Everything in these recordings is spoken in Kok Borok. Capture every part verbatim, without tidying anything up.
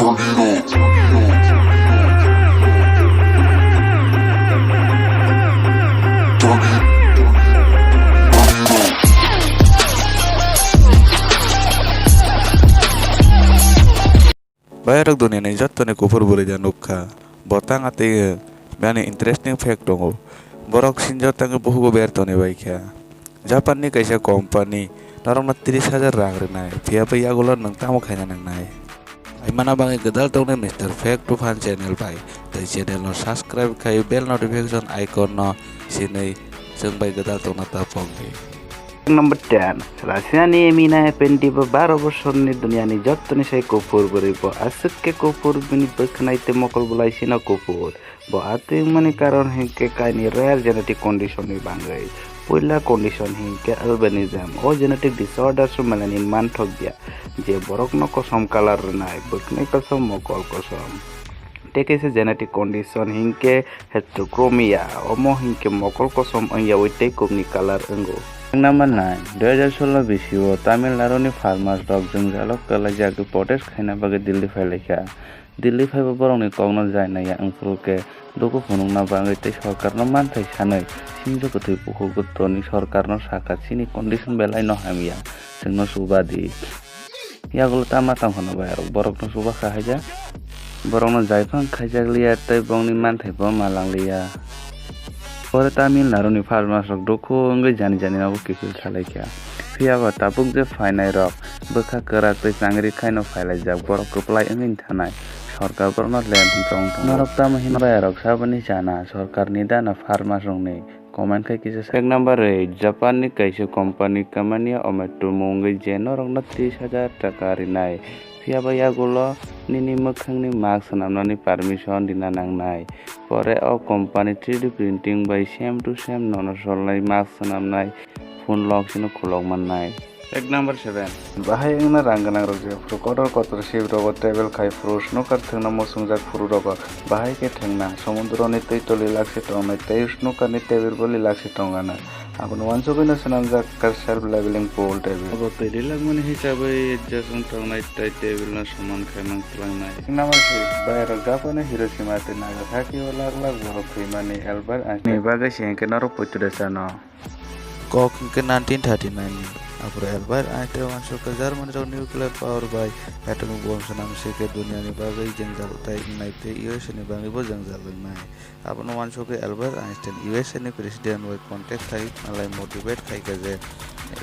Bayarok duniani jottoni kuphur bwrwi da nukha. Bo tanga tei ani interesting fact tongo. Borok sinjak tangwi buhugo ber toni bai kha. Japanni kaisa company norokno tris hajar rang rwnai, phiya bai yagulo nwng tamo khaina nangnai? Aimana bagwi gwdal tongnai Mister Fact to Fun channel bai, tei channel no subscribe khai bell notification icon no sinwi chwng bai gwdal tongna ta pokdi. Number ten, Russia ni Emina Efendi bo baro bosorni duniani jottoni sai kuphur bwrwi, bo aswk khe kuphur, bini bwkhnai tei mokol bolai sino kuphur. Bo atwi wngmani karon hinkhe kaini rare genetic condition ni bangwi. Puila condition hinkhe albinism. O genetic disorder se melanin manthok ya, je borokno kosom colour rwnai, bwkhnai kosom, mokol kosom. Tei kaisa genetic condition hinkhe heterochromia, omo hinkhe mokol kosom wngyawi tei kubni colour wngo. Number nine, dui hajar solo bisio Tamil Nadu ni farmers rok jwngjalo kwlaijagwi protest khaina bagwi Delhi phailaikha. Delhi phaibo borokni kokno jai naiya wngphuru khe dukhu phunukna bagwi tei sorkarno manthai sanwi sinjo kwthwi bukhuk gotoni sorkarno sakha, "Chini condition belaino hamya, chwngno chuba di." Yagulo tama tongkhano bayarok borokno chuba kha haida. Borokno jaiphang khaijakliya tei bongni manthaibo malangliya. Pore Tamil Nadu ni farmers rok dukhu wngwi jani jani nogo kiphil salaikha. Phiya ba tabuk je phainai rok bwkha kwrak tei changri khaino phailaijak, borok kwplai wngwi thanai. Sorkar borokno len hwn chong tongo. Norok tamo hin bayarok saboni chana, sorkarni dana farmers rokni? Comment khai kisa sa. Fact number eight, Japan ni kaisa company Kamania Ometo mungwi je norokno tris hajar taka rinai. Phiya ba yagulo nini mwkhangni mask swnamnani permission rina nangnai. Pore o company three D printing bai same to same nono solnai mask swnamnai phone lock sino khulok mannai. Fact number seven. Bahai wngna rang gwnang rok je phuru kotor kotor sip rogo travel khai phuru snooker thwngna muchungjak phuru rogo bahai khe thwngna. Somudroni twi toli lakse tongnai tei snooker ni table boli lakse tongana. Abono uansugwino swnamjak kha self leveling pool table. Abo twi rilakmani hisabwi adjust wng tongnai tei table no soman khai mang tlangnai. Number six, bayarok Japan ni Hiroshima tei Nagasaki o lak lak borok thwimani Albert Einstein ni bagwi se hwnkhe norok poito de chano. Kok hwnkhe nineteen thirty-nine ni. Aphuru Albert Einstein uansukha Germany rok nuclear power bai atomic bomb swnam se khe duniani bagwi jwngjal tai wngnai tei U S A ni bagwi bo jwngjal wngnai. Abono uansugwi Albert Einstein U S A ni president bai contact khai malai motivate khai kha je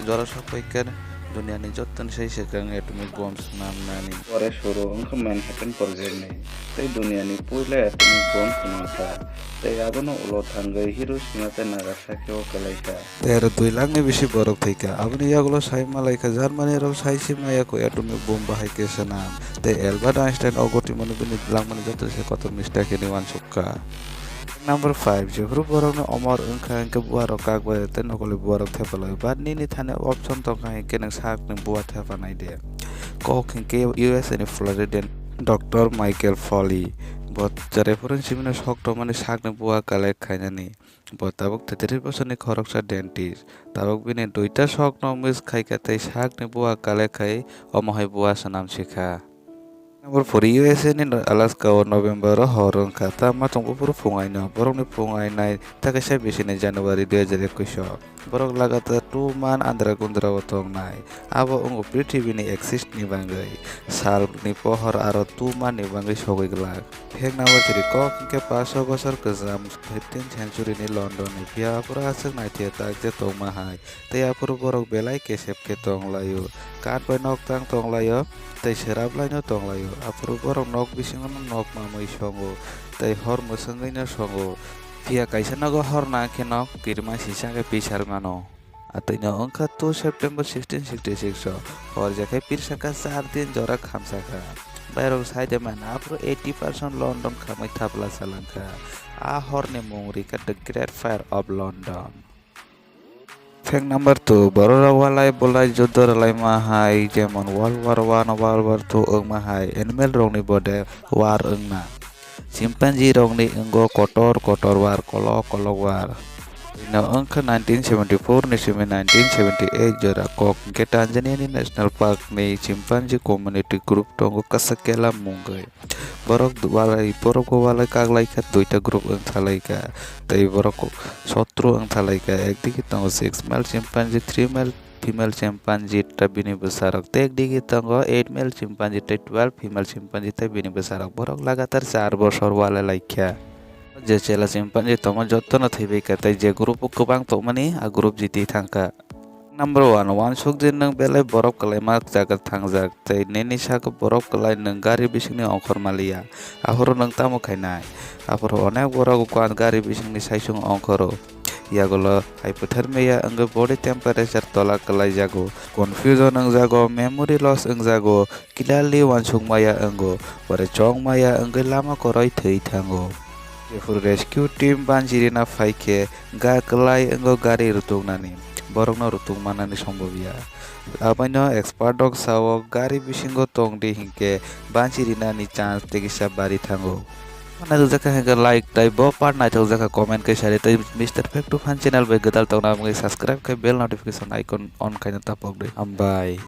jora sok pai khe duniani jottoni sai swkang atomic bomb swnamnani. Pore suru wngkha Manhattan Project ni tei duniani puila atomic bomb swnamkha tei abono ulo thangwi Hiroshima tei Nagasaki o kwlaikha. Tei aro dui lakh ni bisi borok thwikha. Aboni yagulo sai malaikha Germany rok sai se maya kho atomic bomb bahai khe swnam. Tei Albert Einstein o gotwi mano bini langmani joto se kotor mistake hinwi uansukha. Number five, jephuru borokno omor wngkha hwnkhe buarok kak bai tei nokoli buarok thepalai. But nini thani option tongkha hwnkhe nwng sakni bua thepanai de. Kok hwnkhe U S A ni Florida Doctor Michael Foley. Bo cherai phuru simino sok tongmani sakni bua collect khainani. Bo tabuk thirty-three bosorni khoroksa dentist. Tabuk bini duita sokno miss khaikha tei sakni bua collect khai omo hai bua swnam sikha. Number four, U S A ni Alaska o November o hor wngkha. Tamo tong buphuru phung aino. Borokni phung ainai tei kaisa bisini January dui hajar ekwis o. Borok lagatar two month andra gundra o tongnai. Abo wngo prithibini axis ni bagwi. Salni pohor aro two month ni bagwi sogwi glak. Fact number three, kok hwnkhe paso bosor kwcham fifteenth century ni London ni phiya aphuru aswk naithe tak je tongma hai, tei aphuru borok belai kesep khe tonglaio, kath bai nok tang tonglaio, tei swrap laino tonglaio, aphuru borok nok bisingo no nok mamwi songo, tei hor mwswngwi no songo, phiya kaisa nogo hor nang khe nok kirima sisa khe pisar mano. Atwino wngkha two September sixteen sixty-six o, hor je khe pirsaka char din jora khamsakha. Bairok saide man aphuru eighty percent London khamwi thapla salangkha. A horni mung rikha The Great Fire of London. Fact number two, bororok walai bolai juddo rwlaima hai, jemon World War One, World War Two wngma hai, animal rokni bode war wngna. Chimpanzee rokni wngo kotor kotor war, kolok kolok war. No wngkha nineteen seventy-four ni simi nineteen seventy-eight jora kok hwnkhe Tanzania ni National Park ni chimpanzee community group tongo Kasakela mungwi. Borok walai, borok bo walai kaklaikha, duita group wngthalaikha. Tei borok sotro wngthalaikha. Ekdigi tongo six male chimpanzee, three male female chimpanzee ta bini bwsarok. Tei ekdigi tongo eight male chimpanzee tei twelve female chimpanzee tei bini bwsarok. Borok lagatar char bosor walai laikha. Je chela chimpanzee tongma jottono thwibaikha, tei je group o kwbang tongmani, a group jiti thangkha. Number one, wansukdi nwng belai borok kwlaima jaga thangjak, tei nini saka borok kwlai nwng gari bisingni ongkhor maliya. Aphuru nwng tamo khainai? Aphuru onek borok gari bisingni saisung ongkhoro. Yagulo hai pwthar maya wngwi body temperature tola kwlaijago, confusion wngjago, memory loss wngjago, clearly wansukmaya wngo, pore chongmaya wngwi lama kwrwi thwi thango. Jephuru rescue team banchirina phaikhe ga kwlai wngo gari rutuknani, borokno rutuk mannani sombobya. Aboino expert rok sao gari bisingo tongdi hinkhe banchirinani chance tekisa bari thango. Naithokjakha hinkhe like tei bo part naithokjakha comment khe sari tei Mister Fact to Fun channel bai gwdal tongna bagwi subscribe khai bell notification icon on khaina tapokdi. Hambai.